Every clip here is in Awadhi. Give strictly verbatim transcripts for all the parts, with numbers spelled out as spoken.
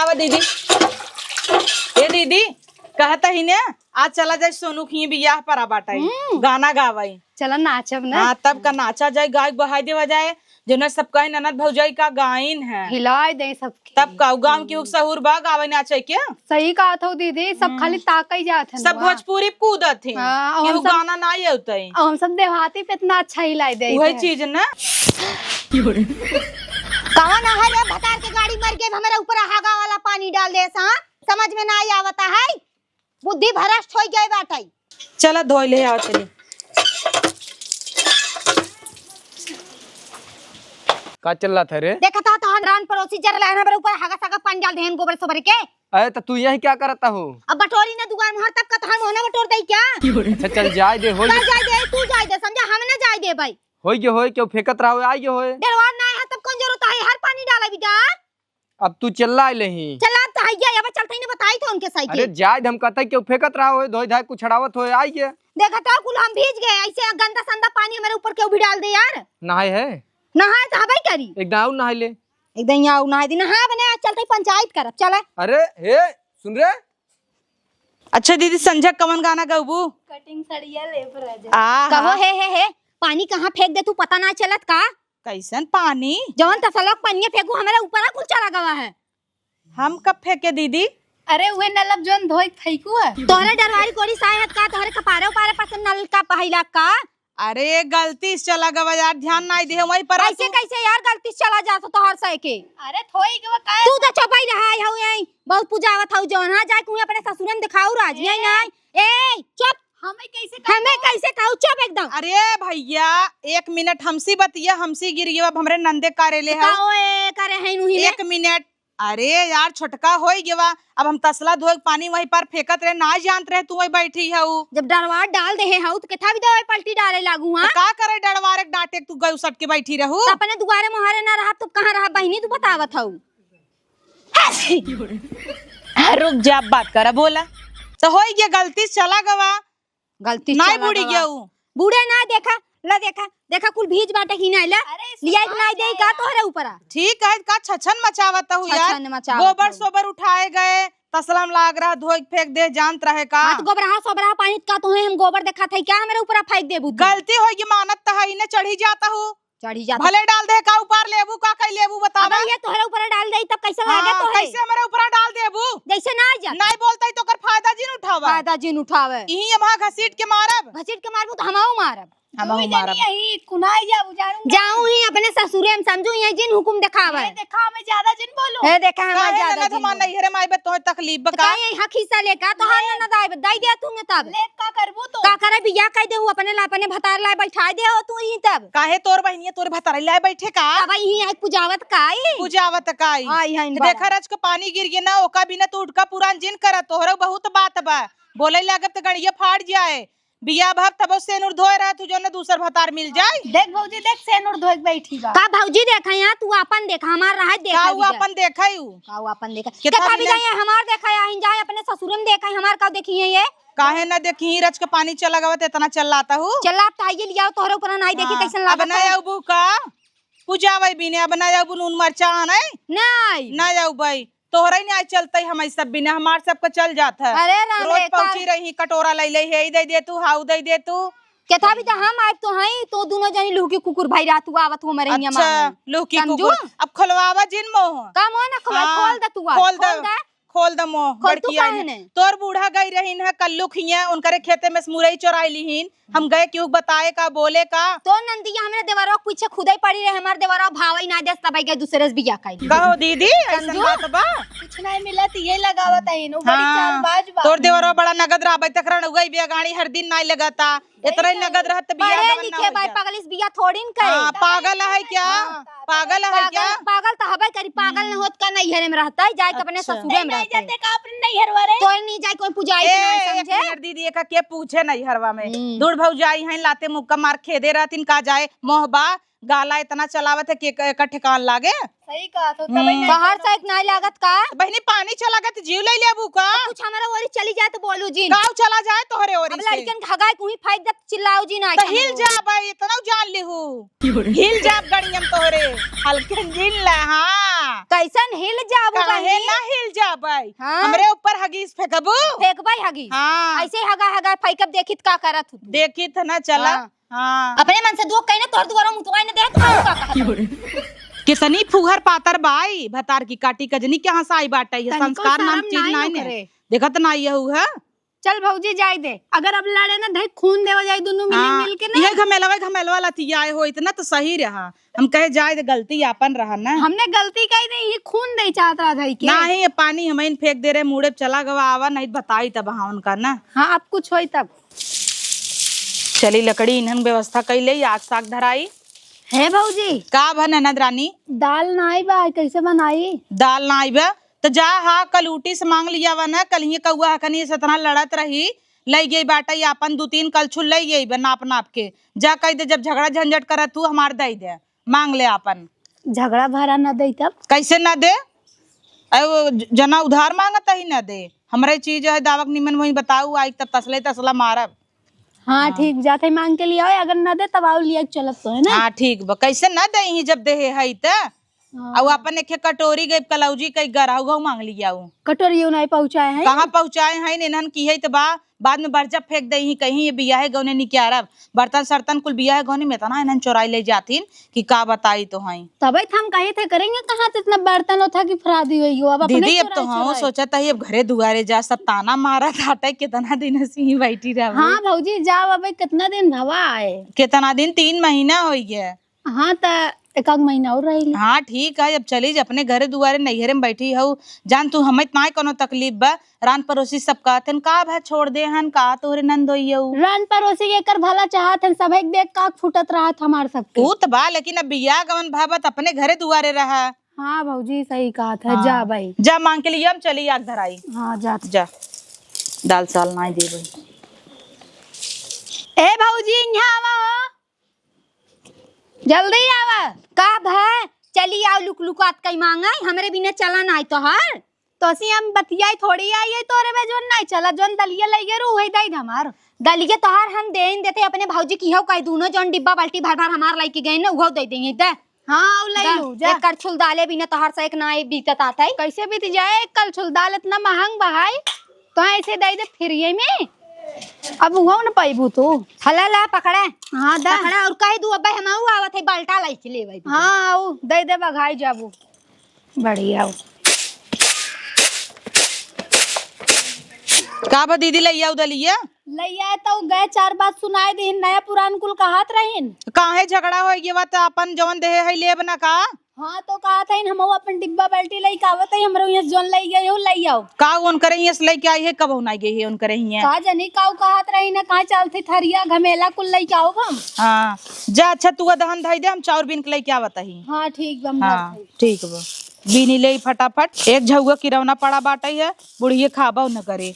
आवा दीदी। ए दीदी, कहत ही ने, आज चला जाए सोनू की बियाह पर बाटे। हम्म। गाना गावई। चला नाचब ना। हाँ, तब का नाचा जाए, गायक बहाई देवा जाए, जेने सब कहे ननद भौजाई का गाइन है। हिलाए दे सबके। तब का, गाँव की उक सहूर बा, गावे नाचे के। सही कहत हो दीदी, सब हम्म। खाली ताकई जात है सब ना। भोजपुरी कूदत है। हाँ, केहू सब गाना ना अउतई। और हम सब देहाती पे इतना अच्छा हिलाए दे वही थे। चीज ना। कौन है रे भतार के गाड़ी मर के हमरा ऊपर हागा वाला पानी डाल दे सा? समझ में ना आवता है, बुद्धि भ्रष्ट हो गए बाटे। चला धोई ले आओ चली। का चल रहा था रे? देखा था तो हम रान पड़ोसी जर लान हमरे ऊपर हागा सागा पानी डाल देहन गोबर सोबर के। अरे तो तू यही क्या करता हो? अब बटोरी ना दुकान में हर तब का तो हम होना बटोर दई क्या? अच्छा चल जाए दे, हो का जाए दे, तू जाए दे, समझा, हम ना जाए दे भाई। होई के होई, क्यों फेंकत रहो, आई के होए। डरवा ना है तब कौन जरूरत है हर पानी डाला बिटा? अब तू चिल्ला लेही। चला तो हइया, अब चलते ही ना बताई तो उनके साइकिल। अरे जाए दे, हम कहते क्यों फेंकत रहा होए, धोई धाय कुछ छड़ावत होए, आई के। देखा तो कुल हम भीज गए, ऐसे गंदा संदा पानी हमारे ऊपर क्यों भी डाल दे यार। नहाए है? नहाए तो हबे करी। एक दाऊ नहाए ले। एक दिन यहाँ नहाए दी, नहा बने आज चलते ही पंचायत करब, चला। अरे हे, सुन रे। अच्छा दीदी, संझा कवन गाना गउबू? कटिंग सड़िया ले पर राजा। आ, कहो हाँ। हे, हे, हे, पानी कहाँ फेंक दे तू पता ना चलत का? कैसन पानी? जवन तसलक पनिया फेंकू, हमारे ऊपर कुल चला गवा है। हम कब फेंके दीदी? अरे उहे नलब जौन धोई फेंकू है। तोहरे डरवारी कोरी साहब का, तोहरे कपारे उपारे पसंद नल का पहिला का? अरे गलती से चला गवा यार, ध्यान नाई दे वहीं पर कैसे तू। कैसे यार गलती से चला जा तो तोहर सह के? अरे थोई गवा का? तू तो चुप ही रहा है, हऊ यहीं बहुत पूजा आवत हऊ जौन, हाँ जाए कुएं अपने ससुरे में दिखाऊ राज, यहीं ए। नहीं। ए चुप। हमें कैसे हमें कहू? कैसे कहू? चुप एकदम। अरे भैया, एक मिनट हमसी बतिया, हमसी गिर गयो, अब हमरे नंदे कारे ले तो है। का ओए करे है नुही में? एक मिनट। अरे यार, छोटका होई गेवा, अब हम तसला धोए के पानी वहीं पर फेंकत रहे, ना जानत रहे तू वहीं बैठी हऊ। जब डरवार डाल दे है हऊ, तो केथा भी दवाई पलटी डाले लागू, तो हाँ? का करे डरवार एक डांटे तू गई सट के बैठी रहू? तो अपने दुआरे मोहारे ना रहा, तो कहाँ रहा बहिनी, तू बतावत हऊ? हाँ, रुक जा, अब बात करा, बोला। तो होई गया, गलती से चला गवा। गलती से नाई चला बूढ़ी गवा। गया ऊ। बूढ़े ना देखा, ला देखा, देखा कुल भीज बाटे ही ना, ला। अरे, लिया के नाई दे का तोहरे ऊपर आ? ठीक है, का छछन मचावत हूँ यार। छछन मचावत गोबर हूँ। सोबर उठाए गए, तसला में लाग रहा, धोए के फेंक दे, जानत रहे का? हाँ, तो गोबरहा सोबरहा पानी का तोहे हम गोबर देखा थे, क्या हमारे ऊपर आ फेंक देबू तू? गलती होई गई, मानत तो है, इन्हें चढ़ी जाता हूँ। चढ़ी जाता। भले डाल दे, का ऊपर लेबू, का कई लेबू, बतावा। अब ये तोहरे ऊपर डाल दे, तब कैसे लागे हाँ, तोहरे? कैसे हमारे ऊपर डाल देबू? जैसे ना जा। नहीं बोलता ही तो कर फायदा जिन उठावा। फायदा जिन उठावे। यही हम हाँ घसीट के मारब। घसीट के मारबू तो हमहू मारब। हमहू तू ही मारब। जानी यही कुनाई जाबू जानू। जाऊं ही अपने ससुरे में समझू, ये जिन हुकुम दिखावे। ये देखा, हमें ज्यादा जिन बोलो। हे देखा, हमार काहे ज्यादा ननद जिन हमार बोलो। नैहरे में आइबे तोहे तकलीफ बा तो का? का यही हक हिस्सा लेका तोहार ननद आइबे, दई दे तू में तब। ले का करबू तू? का करे बियाह कई दे हूँ अपने ला, अपने भतार ला बैठा दे हो तू ही तब। काहे तोर बहिनिया तोर भतार ला बैठे का? तब यही है पुजावत काई? पुजावत काई? आई है तो देखा रच के पानी गिर गया ना, ओका बिना तू उठका पुरान जिन करा, तोहरो बहुत बात बा। बोले लागब त गड़िया फाड़ जाए। बियाह भब तब सेनुर धोए रहा तू, जो न दूसर भतार मिल जाए। देख भौजी, देख सेनुर धोए के बैठी बा। का भौजी देखा यहाँ, तू आपन देखा, हमार रहा देखा का ऊ बिया। आपन देखा ही ऊ? का ऊ आपन देखा? केतना केतना भी बिना जाए, हमार देखा या हिन जाए, अपने ससुरे में देखा, हमार का देखी है ये? काहे ना देखी, रच के पानी चला गवा त इतना चल लाता हूँ। चल आप तो आइए लियाओ, तोहरे ऊपर ना आई देखी हाँ, कैसन अब लागत ना है। आऊ बू का? पूजा वही बिने, अब ना आऊ बू नून मरचा आने? नहीं। ना आऊ भाई। तोहरे ही नहीं चलते, हम सब बिना, हमार सबका चल जात है। अरे राम रोज रे, पहुंची का रही, कटोरा ले ले, हे ई दे दे तू, हाउ दे दे तू। केथा भी तो हम आए तो हई, तो दोनों जनी लुहकी कुकुर भाई रात हुआ आवत हो मरे हिया अच्छा, मामा। लुहकी समझू? कुकुर। अब खोलवावा जिन मोह। का मोह ना खोल, हाँ, खोल दे तू आज, खोल दे। खोल दे। खोल दे मोह, खोल तू बड़की काहे आई। ने? तोर बूढ़ा गई रहीन है कल्लू खिया, उनकरे खेते में से मुरई चोराई लीहीन। हम गए क्यों बताए का, बोले का? तो नंदिया हमरे देवरवा के पीछे खुदे पड़ी रहे, हमार देवरवा भावई ना देस, तब गए दूसरे से बियाह कइली। कहो दीदी, ऐसन समझू? बात बा? कुछ नहीं मिलत, ये लगावत है, नो बड़ी हाँ, चालबाज बा। तोर देवरवा बड़ा नगद रहा, तक रणउगई बिया गाड़ी हर दिन नाई लगाता, इतना ही नगद रहत बिया पढ़े गवन ना लिखे होई भाई, जा। पगलिस बिया थोड़ी न करे। हाँ, पागल है क्या? हाँ। पागल है पागल, क्या? पागल तो हबे करी, पागल न हम्म। होत का नैहरे में रहता है, जाए के अपने अच्छा। ससुरे में नहीं रहता है। जाते का अपने नैहरवा रे? तो नहीं जाए कोई पुजाई के ए, ना एक समझे। मिनट दीदी, एका के पूछे नैहरवा में? हम्म। दूर भौजाई हैं, लाते मुक्का मार खेदे रहतिन, का जाए मोहबा, गाला इतना चलावत है कि एक, एक ठिकान लागे। सही कहत हो, तबे हम्म। नहीं बाहर से एक नाई लागत का? बहिनी, पानी चला गए तो जीव ले लेबू का? कुछ हमारा ओरी चली जाए तो बोलू जिन। का चला जाए तोहरे ओरी अब से? लड़कन के हगाई कुही फाइट दे, चिल्लाओ जिन, आके तो हिल हमरो। जा भाई, इतना जान लिहू। हिल जाब गड़ियम तोहरे। हल्के जिन ला, हाँ। कैसन हिल जाबू काहे बहिनी? ना हिल जाबै? हाँ। हमरे ऊपर हगीस फेंकबू? फेंकबै हगीस। हाँ। ऐसे हगा हगा फेंकब, देखित का करत हूँ तू। देखित ना, चला। हाँ। हाँ। अपने मन से दुख कहीं ना, तोहर दुआरा मुतवाई ना दे, तू का कहत हूँ? कितनी फुहर पातर बाई, भतार की काटी कजनी कहाँ से आई बाटै, ये तनिको संस्कार नाम शरम चीज नाई नाई ने। करे। देखत नाई यहू है। चल भौजी, जाए दे। अगर अब लड़े ना, धई खून देवा जाए दुनू मिली हाँ, मिल के ना। ये घमेलवा, घमेलवा लतियाए हो, इतना तो सही रहा। हम कहे जाए दे, गलती आपन रहा ना। हमने गलती कही नहीं, ये खून दे चाहत रहा धई के। नाही, ये पानी हमइन फेंक दे रहे, मुड़े चला गवा आवा, नहीं बताई तब हाँ उनका ना। हाँ, अब कुछ होई तब। चली लकड़ी इन्हन व्यवस्था कई ले, आग साग धराई। हे भौजी। का भा ननद रानी? दाल नाई बा, कैसे बनाई? दाल नाई बा, त जा, हा, कल ऊटी से मांग लिया वा ना, कल ही कौआ हकनी से इतना लड़त रही, लई गई बाटै आपन दू तीन कलछुल लई गई बा नाप नाप के। जा कह दे, जब झगड़ा झंझट करत तू हमार दई दे, मांग ले आपन। झगड़ा भरा ना दे तब? कैसे ना दे? अरे वो ज-, जना उधार मांगत ही ना दे, हमरे चीज है दावक निमन वही बताऊ, आई तब तसले तसला मारब। हाँ, हाँ। ठीक, जाते मांग के लियाओ, अगर ना दे तब आओ लिया के चलत तो है ना। हाँ, ठीक बा, कैसे ना दे ही जब देहे है त। हाँ। अउ अपन एक कटोरी गई कलौजी कई गरहु गहु मांग लिया उ। कटोरियो नहीं पहुँचाए हैं। कहाँ पहुँचाए हैं, इन्हन की है त बा, बाद में बर्जा फेंक दे ही कहीं ये बियाहे गौने निक्यारब। बर्तन सर्तन कुल बियाहे गौने में इतना इन्हन चोराई ले जातीन कि का बताई तो हैं। तबे त हम कहे थे करेंगे कहाँ से इतना बर्तन होता कि फरादी हुई हो, अब अपने दीदी, अब तो चोराई हम चोराई। सोचत ही अब घरे दुआरे जा, सब ताना मारत आटे, कितना दिन से ही बैठी रहबे। हाँ भौजी, जाओ, अब कितना दिन भवा आए? कितना दिन, तीन महीना होइ गया। हाँ, त एक आध महीना और रह ली। हाँ, ठीक है, अब चली जा अपने घरे दुआरे, नैहरे में बैठी हऊ। जान तू, हमें इतना कोनो तकलीफ बा, रान पड़ोसी सब कहत हन, "का भा छोड़ दे हन, का तोहरे नंदोइयऊ?" रान पड़ोसी एकर भला चाहत हन, सभे के देख काक फूटत रहत हमार सबके। ऊ त बा, लेकिन अब बियाह गवन भा बा त अपने घरे दुआरे रहा। हाँ भौजी, सही कहत है, हाँ। जा भाई। जा मांग के लिए हम चली आग धराई। हाँ, जा। जा। दाल साल नाई देबे। ए भौजी, इहाँ आवा हो। जल्दी आवा। का भा? चली आओ, लुक लुकात कई मांगे, हमरे बिना चला नाई तोहार। तो असी हम बतियाई थोड़ी आई है तोरे बे, जोन नाई चला, जोन दलिया लई गे रू, वही दई दे हमार। दलिया तोहार हम दे ही देते अपने भौजी की हो, कई दूनो जोन डिब्बा बाल्टी भर भर हमार लई के गए ना, उहो दे देंगे, दे। हाँ, उ लई दा, लू, जा। एक करछुल दाले बिना तोहार से एक नाई बीतत आत है। कैसे बीत जाए एक करछुल दाल, इतना महंग बहाई, तो ऐसे दे दे फ्री में, अब उहो न पैबू तू। हला ला, पकड़ा। हाँ, दा। पकड़ा और कह दू, अबे हम आऊ आवत है, बाल्टा लाई के लेवे। हाँ, आऊ, दे दे, बघाई जाबू। बढ़िया हो। का बा दीदी, लइया उदलिया? लइया तो गए चार बात सुनाए दीन, नया पुरान कुल कहत रहीन। काहे झगड़ा होई गवा त अपन जवन देहे है लेब ना का? हाँ, तो कहत हईन, हमहू अपन डिब्बा बाल्टी लइके आवत हई, हमरो यहाँ से जौन लइ गए हो, लइ आओ। का उनकरे यहाँ से लइके आई है, कबहू ना गई है उनकरे यहाँ? का जनी का उ कहत रही ना, कहाँ चलती थरिया घमेला कुल लइके आओ हम। हाँ, जा, अच्छा, तू अदहन धई दे, हम चाउर बीन के लइके आवत हई। हाँ, ठीक बा, हम हाँ, धरत हई। ठीक बा, बीनी ले फटाफट, एक झउआ किरौना पड़ा बाटई है, बुढ़िए खाबो न करे।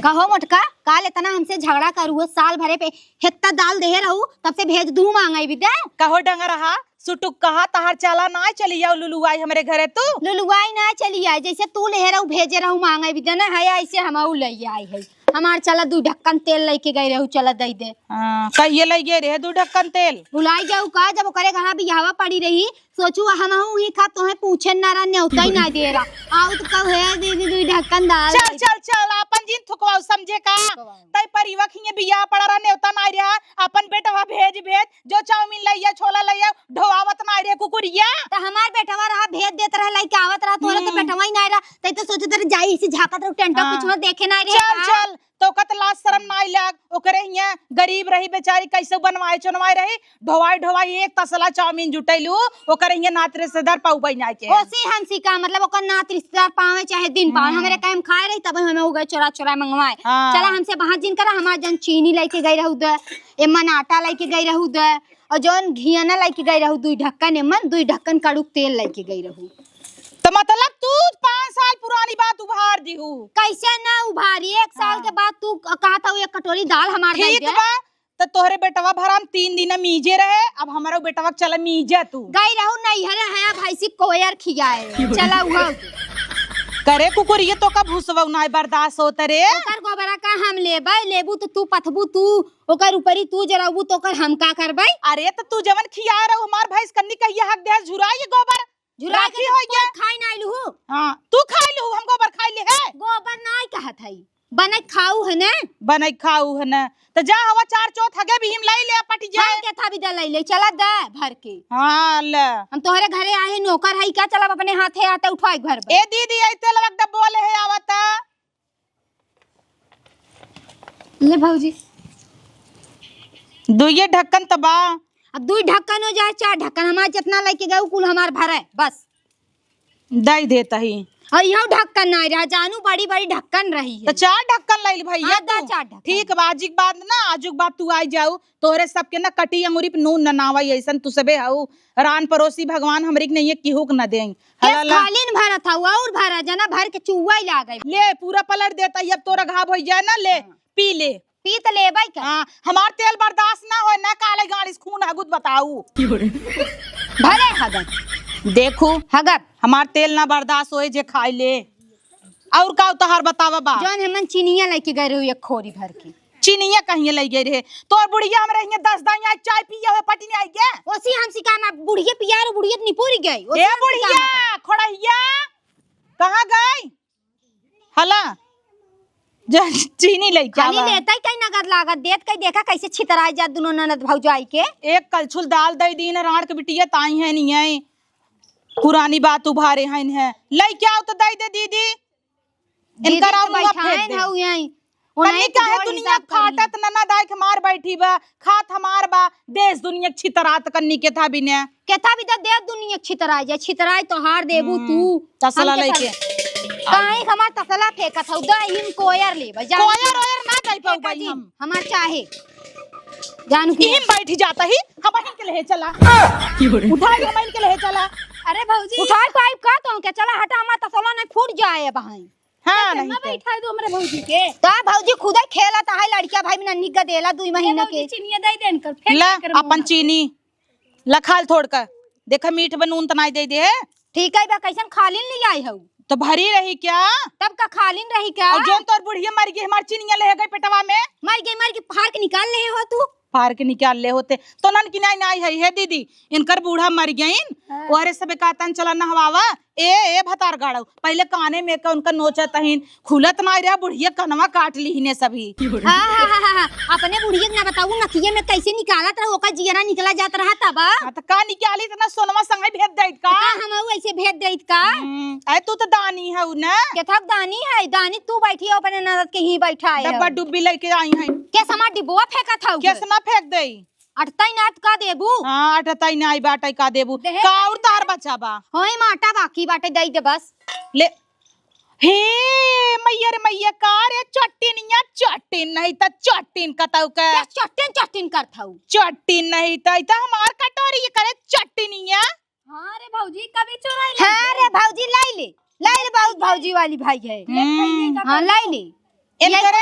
कहो मोटका, काल इतना हमसे झगड़ा करू, साल भरे पे हेत्ता दाल देहे रहू, तब से भेज दू मांगई भी दे। कहो डंगरहा, सुटुक कहा, तहार चाला नाय चली आऊ लुलुआई हमरे घरे तू। लुलुआई नाय चली आई, जैसे तू लेहे रहू, भेजे रहू मांगे भी देना है, ऐसे हमहू ले आई है। हमार चला दू ढक्कन तेल लेके गई रहू, चला दई दे। हाँ, कहिए ले गए रहे दू ढक्कन तेल? भुलाई गऊ का, जब ओकरे घरा बियाहवा पड़ी रही, सोचू हमहू ही खा, तोहे पूछे ना रहा, न्योता ही ना दे रहा। आऊ तो कहू, "हे दीदी, दू ढक्कन दाल चल, दे दे।" चल, चल, आपन जिन थुकवाऊ समझे का? थुकवाऊ। तई परिवा खिए बियाह पड़ा रहा, न्योता ना रहा, आपन बेटवा भेज, भेज, जो चाउमीन लइया, छोला लइया, ढोआवत ना रे कुकुरिया। त हमार बेटवा रहा, भेज देत रहे, लइके आवत रहा, तोरे तो हम्म। बेटवा ही ना रहा, तई तो सोचत रहे जाई इसी झाकत रहे, टेंटा हाँ। कुछ में देखे ना रे चल, का? चल, तो कत लाज शरम ना लाग, ओकरे हियां गरीब रही बेचारी, कैसे बनवाए चुनवाए रही, ढोवाई ढोवाई एक तसला चाउमीन जुटैलू, ओकरे हियां नात रिश्तेदार पाऊ बहिन आए के। ओसी हंसी का मतलब ओकर नात रिश्तेदार पावे चाहे दिन पावे, हम्म। हमरे कायम खाए रही, तब हमें हो गए चोरा चोरा मंगवाए। हाँ। चला हमसे बात जिन करा, हमार जन चीनी लइके गई रहू दे, एमन आटा लइके गई रहू दे, और जौन घियाना लइके गई रहू दुई ढक्कन, एमन दुई ढक्कन कड़ुक तेल लइके गई रहू। तो मतलब तू पाँच साल पुरानी बात उभार दिहू। कैसे ना उभारी? एक साल हाँ। के बाद तू क-, कहत हऊ एक कटोरी दाल हमार दे ठीक दे। बा, त तोहरे बेटवा भराम तीन दिन मीजे रहे, अब हमरो बेटवा के चला मीजे तू। गई रहू नैहरे हया भैंसी कोयर खियाए। चला उहो। करे कुकुरिये तोका भूसवा नाय बर्दाश्त होत रे। ओकर गोबरा का हम लेबै, लेबू त तू पथबू तू, ओकर ऊपरी तू जरबू त ओकर हम का करबै? अरे त तू जवन खिया रहू हमार भैंस कन्नी कहिया हक दे झुराई गोबर। झुरा राखी के होई तो गया। खाई नाई लुहू। हाँ, तू खाई लुहू, हम गोबर खाई ले है। गोबर नाई कहत हई, बनई खाऊ है ने। बनई खाऊ है ने, त जा हवा चार चौथ हगे भी हम लाई ले पट जाए। हाँ, के था भी दे लाई ले, चला दे भर के। हाँ, ले। हम तोहरे घरे आहे, नौकर हई का, चलब अपने हाथे आते उठवाई घर पर। ए दीदी, आई तेल वक्त बोले है आवता। ले भौजी। दुइये ढक्कन त बा। अब दुई ढक्कन हो जाए, चार ढक्कन, हमार जितना लेके गए, कुल हमार भरे, बस। दई देत ही। और यहू ढक्कन नाई रहा, जानू, बड़ी बड़ी ढक्कन रही है। त चार ढक्कन लइल भैया हाँ, दा तू। चार ढक्कन। ठीक बा, आजुक बाद ना, आजुक बाद तू आई जाऊ, तोहरे सबके ना कटी अंगुरी पे नून न नावा, ऐसन तू सबे हऊ। रान परोसी भगवान हमरी के नहीं है, केहू के न देई। केस हला ला। खाली न भरत हऊ, और भरा जना भर के चुआ ही लागे। ले, पूरा पलट देता ही, अब तोरा घाव हो जाए ना, ले, हाँ। पी ले। पी त लेबै का? हाँ, हमार तेल बर्दाश्त ना होए, ना काले गाड़ी से खून हगुत बताऊ। भले हगत। देखू, हगत। हमार तेल ना बर्दाश्त होए, जे खाई ले। और का तोहार बतावा बा? जौन हमन चिनिया लेके गए रहे एक खोरी भर के। चिनिया कहिए ले गए रहे? तोर बुढ़िया हमरे हियां दस दाई आज चाय पिए हुए पटिने आई गे। ओसी हम सिकाम बुढ़िया पिया रो बुढ़िया त निपोरी गई। ओसी ए हम सिकाम बुढ़िया, खोड़हिया, कहाँ गई? हला, जा चीनी लइके खाली आवा। लेतै कई नगद लागत, देत कई देखा कैसे छितराई जात दुनो ननद भौजाई के। एक कलछुल दाल दई दीन, राड़ के बिटिया ताई है नहीं है। पुरानी बात उभारे हैं, हैं। लइके आओ तो दई दे दीदी। दीदी इनकर तो आउर मुआ बैठाइन फेंक दे। हऊ यहीं। कन्नी काहे दुनिया फाटत ननद आइके मार बैठी बा, खात हमार बा, देश दुनिया के छितरात कन्नी के था बिने। केथा भी त दे दुनिया छितराई जा, छितराई तोहार देबू हम्म, तू। तसला हम के लइके। तर-, काहे हमार तसला फेंकत हऊ, द हिम कोयर लेबा, जान कोयर ओयर ना दे पाऊ भाई हम। हमार चाहे। जान के। इहिम बैठी जाता ही, हम बहिन के लेहे चला। उठा के हम बहिन के लेहे चला। अरे भौजी। उठाई पाइप का तो के चला हटा, हमार तसला नहीं फूट जाए बहिन। हाँ, नहीं तो। बैठा दो हमरे भौजी के। तो भौजी खुदे खेलत है लड़किया भाई में नन्ही का देला दुई महीना के। चिनिया दे देन कर, फेंक ला, दे कर अपन मुंह। चीनी। ला खाल थोड़ का। देखा मीठ बा नून त नाई दे दे है। ठीक है बा, कैसन खालिन ले आई हऊ? तो भरी रही क्या? तब का खालिन रही क्या? और जौन तोर बुढ़िया मर गई, हमार चिनिया ले गई पेटवा में। मर गई, मर गई, फाड़ के निकाल ले हो तू। फाड़ के निकाल ले होते। तो नन की नाई, नाई है, हे दीदी, इनकर बूढ़ा मर गईन। हाँ। ओहरे सबे कहतन चला नहवावा। ए, ए भतार गाड़ू, पहिले काने में का उनका नोचा तहीन, खुलत नाई रहा, बुढ़िया कनवा काट लीहिने सभी। हाँ, हाँ, हाँ, हाँ, हाँ। अपने बुढ़िया के ना बताऊ, नकिया में कैसे निकालत रहा, ओका जियरा निकला जात रहा तब। हाँ, त का निकाली, इतना सोनवा संगे भेज देत का? का हम ऐसे भेज देत का? हम्म, अरे तू तो दानी है ना? केथा दानी है, दानी तू बैठी हो अपने ननद के ही बैठा है। डब्बा डुब्बी लेके आई है। के समा डिब्बा फेंकत हऊ? के समा फेंक देई? अटतई ना त का देबू? हाँ, अटतई ना आई बाटई का देबू? देहे का और तार बचा बा? होई माटा बाकी बाटे, दई दे बस। ले। हे मैया रे मैया, का रे चट्टिनिया, चट्टिन नहीं त चट्टिन कतऊ का। के चट्टिन चट्टिन करत हऊ? चट्टिन नहीं त, ई त हमार कटोरी करे चट्टिनिया। हाँ रे भौजी, कभी चोराई ले हाँ रे भौजी, लाई ले, लाई ले, बहुत भौजी वाली भाई है। हम्म। हाँ, लाई ले। इनकर,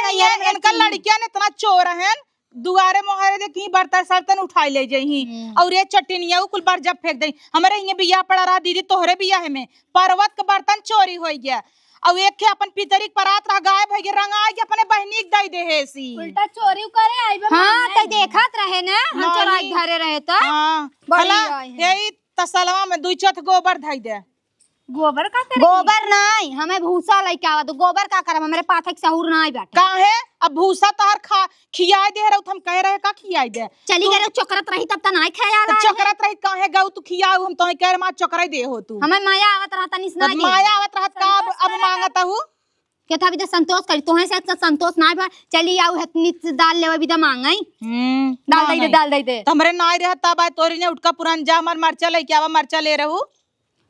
इनकर लड़किया ने इतना चोर हैं, दुआरे मोहरे देखी बर्तन सर्तन उठाई ले जाई। हम्म। और ये चट्टिनिया उ कुल बार जब फेंक दई। हमरे हियां बियाह पड़ा रहा दीदी, तोहरे बियाह में परवत के बर्तन चोरी होई गया। और एक के अपन पितरी के परात रह गायब होई गया, रंगा के अपने बहनी के दई दे हेसी। उल्टा चोरी करे आई बे हाँ, मांगे। ते देखत रहे ना, हम नहीं। चोराई घरे रहे तो। हाँ। बड़ी हला, आई है। यही तसलवा में दुई चथ गोबर धई दे। गोबर का करे? गोबर नाई, हमें भूसा लइके आवत। गोबर का करब, हमरे पाथक सहूर नाई बाटे। काहे? अब भूसा तोहर खा, खियाए दे रहू, त हम कहे रहे का खियाए दे? चली तू गए रहो, चोकरत रही तब त नाई खाए तो आला है। चोकरत रही, काहे गऊ तू खियाऊ? हम तोहे कहे रहे, माँ चोकराई दे हो तू। हमें माया आवत रहा, तनी से नाई दे। माया आवत रहत का अब, अब मांगत हूँ? के था भी तो संतोष करी, तोहे से अच्छा संतोष नाई बा। चली आऊ, हतनी से दाल लेवे भी तो मांगई। हम्म, दाल दई दे, दाल दई दे। तो हमरे नाई रहत तब आए तोरी ने उठका पुरान जा, हमार मरचा लइके आवा, मरचा ले रहू।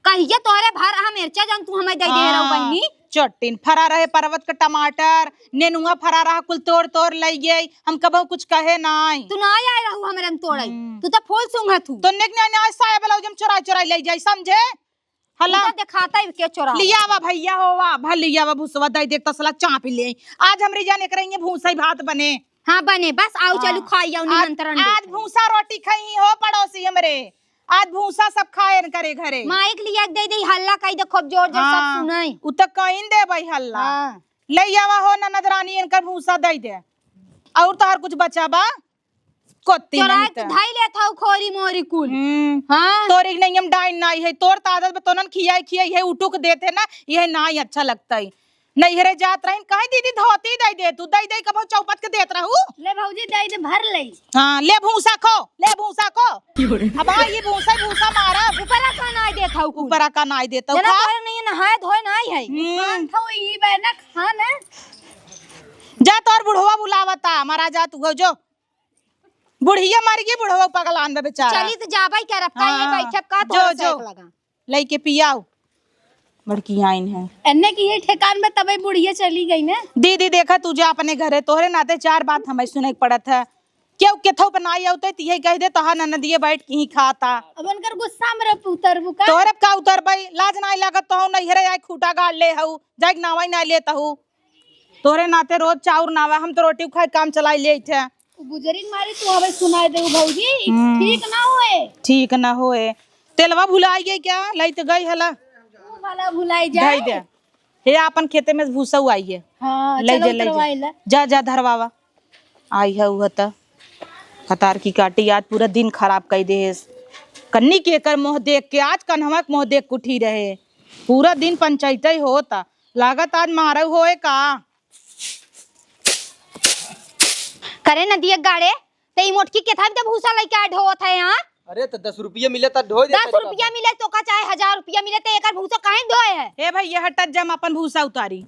कहिए तोरे भर हम मिर्चा जौन तू हमें दे दे रहू हाँ, बहिनी। चट्टिन फरा रहे पर्वत के टमाटर, नेनुआ फरा रहा, कुल तोड़ तोड़ लई गई। हम कबहू कुछ कहे नाई। तू ना आए रहू हमरे हम तोड़े। हम्म। तू तो फूल सूंघत हू। तो निक नाई, नाई साया ब्लाउज हम चोराई चोराई लई जाई, समझे? हला। तू तो देखाता ही के चोरा। लियावा भैया हो, वा, भा लियावा भूसवा दई देख तसला चाप ले। आज हमरी जान एकरे हियां भूसा ही भात बने। हाँ, बने, बस आओ, हाँ। चलू, खाई आओ, आज, निमंत्रण आज देते हैं। भूसा रोटी खइहीं हो पड़ोसी हमरे, आज भूसा सब खाएन करे घरे। माइक लिया के दे दे, हल्ला कई दे खूब जोर जोर, सब हाँ, सुनाई। उ त कइन देबइ हल्ला। हाँ। ले आवा हो ननद रानी, इनकर भूसा दे दे। और तोहर कुछ बचा बा? कोत्ती चोराए नहीं त। धाई लेत हऊ खोरी मोरी कुल। हम्म। हाँ। तोरी नहीं हम डाइन नाई है, तोर त आदत बा तोनन खियाई खियाई है, उटुक देते ना, यह नाई अच्छा लगता है। नैहरे जात रहिन, कहे दीदी धोती दे दे तू, दे दे कबो चौपत के देत रहू। ले भौजी दे दे भर ले। हाँ, ले भूसा खो, ले भूसा खो। अब हाँ, ये भूसा, भूसा मारा। ऊपरा का नाई देत हऊ कुल। ऊपरा का नाई देत हऊ, जना खा। तोरे नहीं नहाए धोए नाई है। हम्म। खान खाओ, ई बहना खान है। जा तोर बुढ़वा बुलावता, हमारा जा तू हो जो। बुढ़िया मर गई, बुढ़वा पगलान बा बेचारा। चली त जाबइ करब, का ये हाँ, बैठब का जो, तोहरा से जो। एक लगा। लइके पियाओ, बड़की आइन है। एन्ने की ये ठेकान में तबे बुढ़िया चली गई ना। दीदी देखा तू जा अपने घरे, तोहरे नाते चार बात हमें सुने के पड़त है। केहू केथो पे नाई औते त यही कह दे तोहार ननदिए बैठ के ही खाता। अब उनकर गुस्सा में रह उतरबू का? तोहरे का उतरबइ, लाज नाई लागत तोहू नैहरे आए खूटा गाड़ ले हऊ, जाइक नावा ही नाई लेत हऊ। तोहरे नाते रोज चाउर नावा, हम तो रोटी खाए काम चलाई लेत है। उ बुजरिन मारी तू हमें सुनाई दे भौजी, हम्म। ठीक ना होए। ठीक ना होए। तेलवा भुलाई गई क्या? लई त गई हला। उ भला भुलाई जाए। धई दे। हे आपन खेते में भूसा आई है। हाँ, लई चलो जा, लई जा। उतरवाई ला। जा, जा धरवावा। आई है उह त। हतार की काटी आज पूरा दिन खराब कई देहेस। कन्नी के एकर मोह देख के, आज कन्हवा के मोह देख के उठी रहे। पूरा दिन पंचायत ही होता। लागत आज मारउ होए का? करे नदिया गाड़े, ते ई मोटकी के थाई ते भूसा लइके आए ढोवत है यहाँ? अरे, त दस रुपया मिले त ढोए देता दस रुपया मिले तो का चाहे हजार रुपया मिले, ते एकर भूसा काहे ढोए है? ए भैया, हटत जा, हम अपन भूसा उतारी।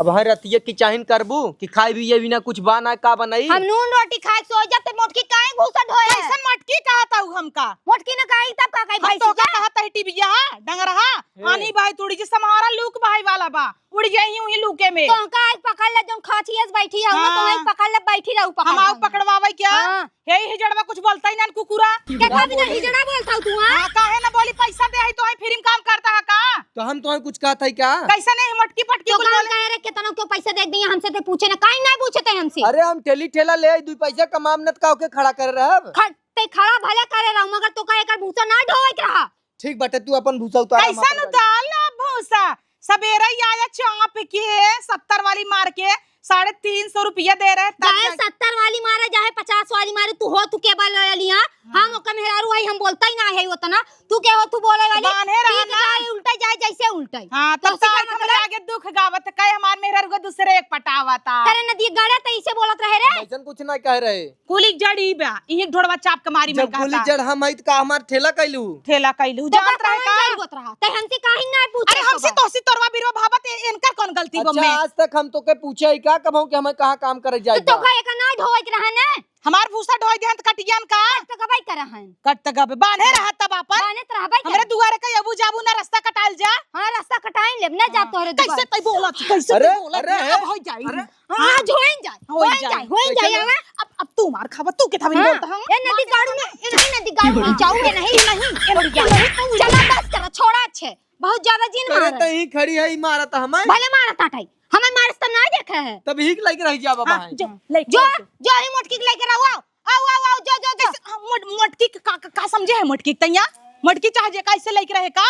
अब हर रतिया की चाहिन करबू कि खाई भी ये बिना कुछ बा ना का बनाई? हम नून रोटी खाए के सोच जब ते मोटकी काहे भूसा ढोए है? कैसन मोटकी कहत हऊ हमका? मोटकी न कही तब का कही हम भैंसी तो का? कहत है टिबिया, डंगरहा, ए। आनी भाई तोड़ी जी, सम्हारा लूक भाई वाला बा। उड़ जाई उही लूके में। तो का आज पकड़ ले, जौन खाची एस बैठी है, हाँ। तो वही पकड़ ले, बैठी रहू, पकड़ हम आऊ ले। पकड़वावे क्या? हाँ। हे हिजड़वा कुछ बोलता ही ना कुकुरा। के का बिना हिजड़ा बोलता हूँ तू, हाँ? हाँ, काहे ना बोली, पैसा दे है तो है, फ्री में काम करता है का? तो हम तो कुछ कहत है क्या? कैसे नहीं, मटकी पटकी तो कुल काम बोले। कहे रे, कितना क्यों पैसा दे दिए हमसे, ते पूछे ना, काहे ना पूछे ते हमसे? अरे हम ठेली ठेला ले आई, दुई पैसा कमाम न त का ओके खड़ा करे रहब? ख-, ते खड़ा भले करे रहू, मगर तो का एकर भूसा ना ढोवे के रहा। ठीक बाटे, तू अपन भूसा उतारा, हम कैसन अपन गाड़ी। उतार ला भूसा? सबेरे ही आया चाप के, सत्तर वाली मार के, साढ़े तीन सौ रुपया दे रहे, तब चाहे जा- सत्तर वाली मारे, चाहे पचास वाली मारे, तू हो, तू के बल लिया? हाँ। हम ओकर मेहरारू हई, हम बोलता ही ना है उतना। तू के हो, तू बोले वाली? बान्हे रहा ठीक ना। रहे, उल्टे जाए जैसे उल्टे। हाँ, तब तो उसी का तार मतलब हमरे आगे दुख गावत, कहे हमार मेहरारू को दूसरे एक पटावा था। तेरे नदी गड़े तो इसे बोलत रहे रे। हम ऐसन कुछ ना कह रहे। कुली जड़ ई बा, इही ढोड़वा चाप के मारी मन जब कुली कहता। जड़ हम हई त का हमार ठेला कइलू? ठेला कइलू, तो जानत का रहे कौन का? जड़ गोत रहा? ते हमसे काहे ना पूछे अरे हमसे तो? तोसी तोरवा बिरवा भावत, ए-, इनकर कौन गलती बा अच्छा, में? आज तक हम तोके पूछे ही का कबहूँ कि हमें कहाँ काम करे तो जाए बा? तोका एका ना ढोए के रहा ना? हमार भूसा ढोए देहन त कटियन का? कट त गबई कर रहन। कट त गबे, बान्हे रहा तब आपन। बान्हे त रहबे हमरे करे। दुआरे का अबू जाबू ना रास्ता कटाइल जा। हाँ, रास्ता कटाइन लेब, ना जा हाँ। तोहरे कैसे दुआरे। तै बोलत, कैसे अरे, तै बोलत? अरे, ना, अब हो जाई। अरे। हाँ, आज होइन जाए, होइन जाए, होइन जाए, आवा। अब, अब तू मार खावा, तू के थाविन हाँ। बोलता हूँ। ए नदी गाड़ू में, ए नहीं नदी गाड़ू में, जाऊ में नहीं, नहीं, ए नहीं, ए नहीं। चला बस करा, छोड़ा अच्छे। बहुत ज्यादा जिन अरे मारा। तहीं खड़ी है, मारा त हमें। भले मारा ताटाई, हमें मारस त ना देखे है। तब ही के लइके रह जाबा हाँ, भाई। जो, ले, जो, जो। जो ही मोटकी के लइके रहो, आओ, आओ, आओ, आओ, जो, जो, जो। कैसे, हाँ, मोट-, मोटकी के का, का, का समझे है मोटकी के तैया? मोटकी चाहे जे कैसे लइके रहे का?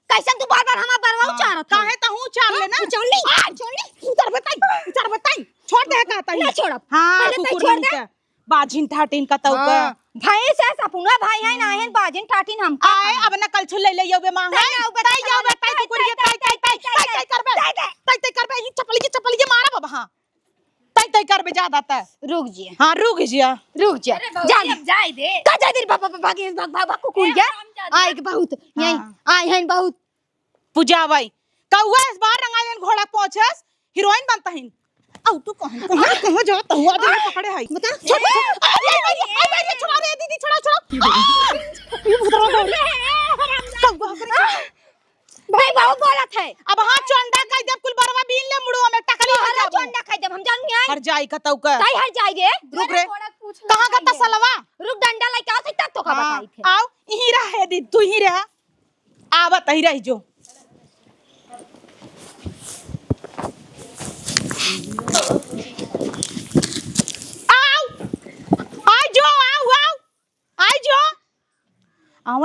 कैसन तू बार-बार हमार बरवा हाँ, उचारत है? काहे त हूँ उचार हाँ, लेना? उचार ली, आ, उचार ली, उचार बताई, उचार बताई। छोड़ दे का तई? ना छोड़ब। हाँ, पहले तई कुकुर छोड़ दे। के। बाझिन ठाटिन का तऊ का। हाँ। भैंस है सपुना भाई है ना है बाझिन ठाटिन हम का आए, कहें? अब ना कल छुले ले यो बे मांग तई है। ना उबे तई तई यो बे तई तई कुकुर ये तई तई तई तई तई करबे। तई तई। तई तई करबे, ये चपली के चपली के मारा बाबा, हाँ। तई तई करबे ज्यादा तय। रुक जिया। हाँ, रुक जिया। रुक जा। अरे भौजी, जा दे। अब जाए दे। का जाए दे, भाग, भाग, भाग, भाग, भाग, भाग, कुकुर ए, जा। हम जाते आए हैं। के बहुत, यही, हाँ। आए हैं बहुत। पूजा भाई, कौआ इस बार रंगायन घोड़ा पहुंचस, हीरोइन बनता है। औ तू कहाँ, कहाँ, कहाँ जाता हुआ आदमी पकड़े है? बता। छोड़, छोड़, अरे, अरे, अरे, अरे, छोड़ा रे, दीदी, छोड़ा, छोड़ा। ये भूतरा डोरी। कौआ करे। भाई, बहुत बोलत है। अब हाँ, चोंडा कह देब, कुल बरवा बीन ले मुड़वा में, टकली हर हर जाबू। चोंडा कह देब, हम जानू नहीं। हर जाई का तौका। ताई हर जाई रे। रुक रे। कहाँ का तसलवा? रुक, डंडा लेके आओ, तब तो का हाँ, बताई थे। आओ, यहीं रह, दीदी, तू ही रह। आवत ही रह जो।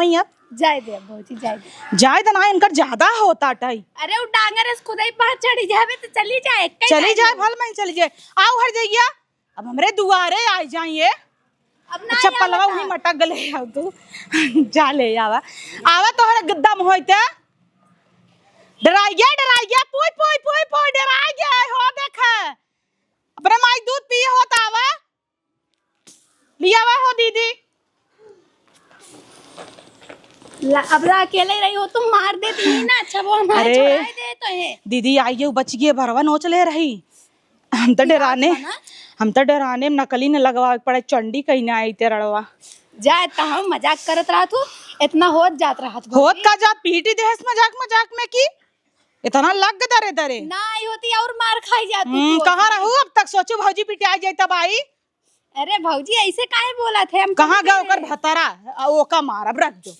नहीं अब। जाए दे अब भौजी, जाए दे। जाए दे ना, इनकर ज्यादा होता टाई। अरे उ डांगर से खुदई पहाड़ चढ़ी जावे तो चली जाए, कई चली जाए। भल में चली जाए। आओ हर जइया, अब हमरे दुआरे आ जाइए। अब ना अच्छा, आवा पलवा ना। उही मटक गले, आओ तू। जा ले आवा। आवा तोहरे दम होइते। डराइ गया, डराइ गया, पोय, पोय, पोय, पोय, डराइ गया, हो देखे। अपने माई दूध पिए होत आवा। लियावा हो दीदी। ला, अब ला अकेले रही हो, तुम मार देती ही ना। अच्छा, वो हमारे अरे, छोड़ाए दे तो है। दीदी आई गई, बच गई, भरवा नोच ले रही। हम तो डराने, ना? हम तो डराने में नकली न लगवा पड़े, चंडी कहीं ना आई ते रड़वा। जाए तो हम मजाक करत रहत हूँ, इतना होत जात रहत होत भौजी। का जात पीटी देहस मजाक मजाक में की, इतना लग दरे दरे। ना आई होती और मार खाई जाती हम्म, तू। कहाँ रहू अब तक, सोचू भौजी पिटाई जाए तब आई। अरे भौजी, ऐसे काहे बोला थे हम? कहाँ गए ओकर भतारा? आ, ओका मारब, रख दो।